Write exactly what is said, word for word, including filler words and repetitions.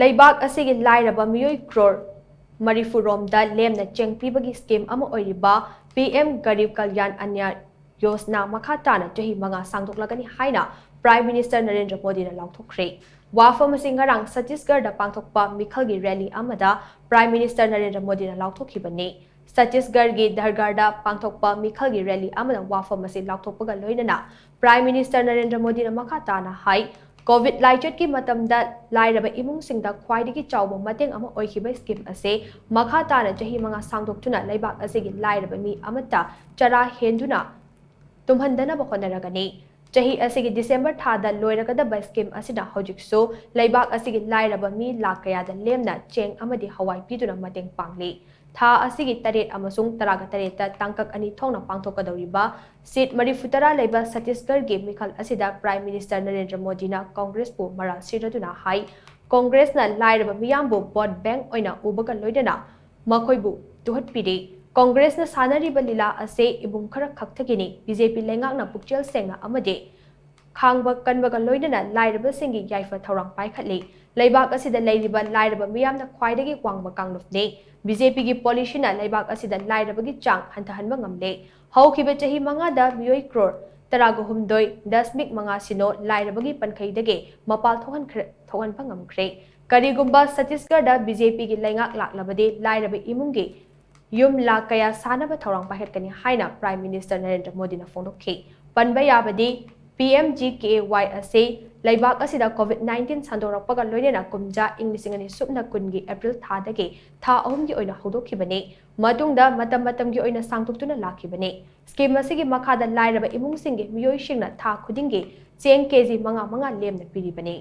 ꯂꯩꯕꯥꯛ ꯑꯁꯤꯒꯤ ꯂꯥꯏꯔꯕ ꯃꯤꯑꯣꯏ ꯀ꯭ꯔꯣꯔ ꯃꯔꯤꯐꯨ ꯔꯣꯝꯗ ꯂꯦꯝꯅ ꯆꯦꯡ ꯄꯤꯕꯒꯤ ꯁ꯭ꯀꯤꯝ ꯑꯃ ꯑꯣꯏꯔꯤꯕ ꯄꯤ ꯑꯦꯝ ꯒꯔꯤꯕ ꯀꯜꯌꯥꯟ ꯑꯟꯅ ꯌꯣꯖꯅꯥ ꯃꯈꯥ ꯇꯥꯅ ꯆꯍꯤ ꯃꯉꯥ ꯁꯥꯡꯗꯣꯛꯂꯒꯅꯤ ꯍꯥꯏꯅ ꯄ꯭ꯔꯥꯏꯝ ꯃꯤꯅꯤꯁꯇꯔ ꯅꯔꯦꯟꯗ꯭ꯔ ꯃꯣꯗꯤꯅ ꯂꯥꯎꯊꯣꯛꯈ꯭ꯔꯦ꯫ ꯋꯥꯐꯝ ꯑꯁꯤ ꯉꯔꯥꯡ ꯁꯠꯇꯤꯁꯒꯔꯗ ꯄꯥꯡꯊꯣꯛꯄ ꯃꯤꯈꯜꯒꯤ ꯔꯦꯂꯤ ꯑꯃꯗ ꯄ꯭ꯔꯥꯏꯝ ꯃꯤꯅꯤꯁꯇꯔ ꯅꯔꯦꯟꯗ꯭ꯔ ꯃꯣꯗꯤꯅ ꯂꯥꯎꯊꯣꯛꯈꯤꯕꯅꯤ꯫ ꯁꯠꯇꯤꯁꯒꯔꯒꯤ ꯙꯔꯒꯔꯗ ꯄꯥꯡꯊꯣꯛꯄ ꯃꯤꯈꯜꯒꯤ ꯔꯦꯂꯤ ꯑꯃꯗ ꯋꯥꯐꯝ ꯑꯁꯤ ꯂꯥꯎꯊꯣꯛꯄꯒ ꯂꯣꯏꯅꯅ ꯄ꯭ꯔꯥꯏꯝ ꯃꯤꯅꯤꯁꯇꯔ ꯅꯔꯦꯟꯗ꯭ꯔ ꯃꯣꯗꯤꯅ ꯃꯈꯥ ꯇꯥꯅ ꯍꯥꯏ, ꯀꯣꯚꯤꯗ ꯂꯥꯏꯆꯠꯀꯤ ꯃꯇꯝꯗ ꯂꯥꯏꯔꯕ ꯏꯃꯨꯡꯁꯤꯡꯗ ꯈ꯭ꯋꯥꯏꯗꯒꯤ ꯆꯥꯎꯕ ꯃꯇꯦꯡ ꯑꯃ ꯑꯣꯏꯈꯤꯕ ꯁ꯭ꯀꯤꯝ ꯑꯁꯤ ꯃꯈꯥ ꯇꯥꯅ ꯆꯍꯤ ꯃꯉꯥ ꯁꯥꯡꯗꯣꯛꯇꯨꯅ ꯂꯩꯕꯥꯛ ꯑꯁꯤꯒꯤ ꯂꯥꯏꯔꯕ ꯃꯤ ꯑꯃꯠꯇ ꯆꯔꯥ ꯍꯦꯟꯗꯨꯅ ꯇꯨꯝꯍꯟꯗꯅꯕ ꯍꯣꯠꯅꯔꯒꯅꯤ꯫ ꯆꯍꯤ ꯑꯁꯤꯒꯤ ꯗꯤꯁꯦꯝꯕꯔ ꯊꯥꯗ ꯂꯣꯏꯔꯒꯗꯕ ꯁ꯭ꯀꯤꯝ ꯑꯁꯤꯅ ꯍꯧꯖꯤꯛꯁꯨ ꯂꯩꯕꯥꯛ ꯑꯁꯤꯒꯤ ꯂꯥꯏꯔꯕ ꯃꯤ ꯂꯥꯈ ꯀꯌꯥꯗ ꯂꯦꯝꯅ ꯆꯦꯡ ꯑꯃꯗꯤ ꯍꯋꯥꯏ ꯄꯤꯗꯨꯅ ꯃꯇꯦꯡ ꯄꯥꯡꯂꯤ꯫ ꯊꯥ ꯑꯁꯤꯒꯤ ꯇꯔꯦꯠ ꯑꯃꯁꯨꯡ ꯇꯔꯥꯒ ꯇꯔꯦꯠꯇ ꯇꯥꯡꯀꯛ ꯑꯅꯤ ꯊꯣꯛꯅ ꯄꯥꯡꯊꯣꯛꯀꯗꯧꯔꯤꯕ ꯁꯤꯠ ꯃꯔꯤꯐꯨ ꯇꯔꯥ ꯂꯩꯕ ꯁꯠꯇꯤꯁꯒꯔꯒꯤ ꯃꯤꯈꯜ ꯑꯁꯤꯗ ꯄ꯭ꯔꯥꯏꯝ ꯃꯤꯅꯤꯁꯇꯔ ꯅꯔꯦꯟꯗ꯭ꯔ ꯃꯣꯗꯤꯅ ꯀꯣꯡꯒ꯭ꯔꯦꯁꯄꯨ ꯃꯔꯥꯜ ꯁꯤꯔꯗꯨꯅ ꯍꯥꯏ, ꯀꯣꯡꯒ꯭ꯔꯦꯁꯅ ꯂꯥꯏꯔꯕ ꯃꯤꯌꯥꯝꯕꯨ ꯚꯣꯠ ꯕꯦꯡꯛ ꯑꯣꯏꯅ ꯎꯕꯒ ꯂꯣꯏꯅꯅ ꯃꯈꯣꯏꯕꯨ ꯇꯨꯍꯠꯄꯤꯔꯤ꯫ ꯀꯣꯡꯒ꯭ꯔꯦꯁꯅ ꯁꯥꯟꯅꯔꯤꯕ ꯂꯤꯂꯥ ꯑꯁꯤ ꯏꯕꯨꯡ ꯈꯔ ꯈꯛꯇꯒꯤꯅꯤ꯫ ꯕꯤ ꯖꯦ ꯄꯤ ꯂꯩꯉꯥꯛꯅ ꯄꯨꯛꯆꯦꯜ ꯁꯦꯡꯅ ꯑꯃꯗꯤ ꯈꯥꯡꯕ ꯀꯟꯕꯒ ꯂꯣꯏꯅꯅ ꯂꯥꯏꯔꯕꯁꯤꯡꯒꯤ ꯌꯥꯏꯐ ꯊꯧꯔꯥꯡ ꯄꯥꯏꯈꯠꯂꯤ꯫ ꯂꯩꯕꯥꯛ ꯑꯁꯤꯗ ꯂꯩꯔꯤꯕ ꯂꯥꯏꯔꯕ ꯃꯤꯌꯥꯝꯅ ꯈ꯭ꯋꯥꯏꯗꯒꯤ ꯋꯥꯡꯕ ꯀꯥꯡꯂꯨꯞꯅꯤ꯫ ꯕꯤ ꯖꯦ ꯄꯤꯒꯤ ꯄꯣꯂꯤꯁꯤꯅ ꯂꯩꯕꯥꯛ ꯑꯁꯤꯗ ꯂꯥꯏꯔꯕꯒꯤ ꯆꯥꯡ ꯍꯟꯊꯍꯟꯕ ꯉꯝꯂꯦ꯫ ꯍꯧꯈꯤꯕ ꯆꯍꯤ ꯃꯉꯥꯗ ꯃꯤꯑꯣꯏ ꯀ꯭ꯔꯣꯔ ꯇꯔꯥꯒ ꯍꯨꯝꯗꯣꯏ ꯗꯁꯃꯤꯛ ꯃꯉꯥ ꯁꯤꯅꯣ ꯂꯥꯏꯔꯕꯒꯤ ꯄꯟꯈꯩꯗꯒꯤ ꯃꯄꯥꯜ ꯊꯣꯛꯍꯟꯈ꯭ꯔ-, ꯊꯣꯛꯍꯟꯕ ꯉꯝꯈ꯭ꯔꯦ꯫ ꯀꯔꯤꯒꯨꯝꯕ ꯁꯠꯇꯤꯁꯒꯔꯗ ꯕꯤ ꯖꯦ ꯄꯤꯒꯤ ꯂꯩꯉꯥꯛ ꯂꯥꯛꯂꯕꯗꯤ ꯂꯥꯏꯔꯕ ꯏꯃꯨꯡꯒꯤ ꯌꯨꯝ ꯂꯥꯈ ꯀꯌꯥ ꯁꯥꯅꯕ ꯊꯧꯔꯥꯡ ꯄꯥꯏꯈꯠꯀꯅꯤ ꯍꯥꯏꯅ ꯄ꯭ꯔꯥꯏꯝ ꯃꯤꯅꯤꯁꯇꯔ ꯅꯔꯦꯟꯗ꯭ꯔ ꯃꯣꯗꯤꯅ ꯐꯣꯡꯗꯣꯛꯈꯤ꯫ ꯄꯟꯕ ꯌꯥꯕꯗꯤ, P M G K Y ꯑꯁꯤ ꯂꯩꯕꯥꯛ ꯑꯁꯤꯗ ꯀꯣꯚꯤꯗ ꯅꯥꯏꯟꯇꯤꯟ ꯁꯟꯗꯣꯔꯛꯄꯒ ꯂꯣꯏꯅꯅ ꯀꯨꯝꯖꯥ ꯏꯪ ꯂꯤꯁꯤꯡ ꯑꯅꯤ ꯁꯨꯞꯅ ꯀꯨꯟꯒꯤ ꯑꯦꯄ꯭ꯔꯤꯜ ꯊꯥꯗꯒꯤ ꯊꯥ ꯑꯍꯨꯝꯒꯤ ꯑꯣꯏꯅ ꯍꯧꯗꯣꯛꯈꯤꯕꯅꯤ꯫ ꯃꯇꯨꯡꯗ ꯃꯇꯝ ꯃꯇꯝꯒꯤ ꯑꯣꯏꯅ ꯁꯥꯡꯗꯣꯛꯇꯨꯅ ꯂꯥꯛꯈꯤꯕꯅꯤ꯫ ꯁ꯭ꯀꯤꯝ ꯑꯁꯤꯒꯤ ꯃꯈꯥꯗ ꯂꯥꯏꯔꯕ ꯏꯃꯨꯡꯁꯤꯡꯒꯤ ꯃꯤꯑꯣꯏꯁꯤꯡꯅ ꯊꯥ ꯈꯨꯗꯤꯡꯒꯤ ꯆꯦꯡ ꯀꯦ ꯖꯤ ꯃꯉꯥ ꯃꯉꯥ ꯂꯦꯝꯅ ꯄꯤꯔꯤꯕꯅꯤ꯫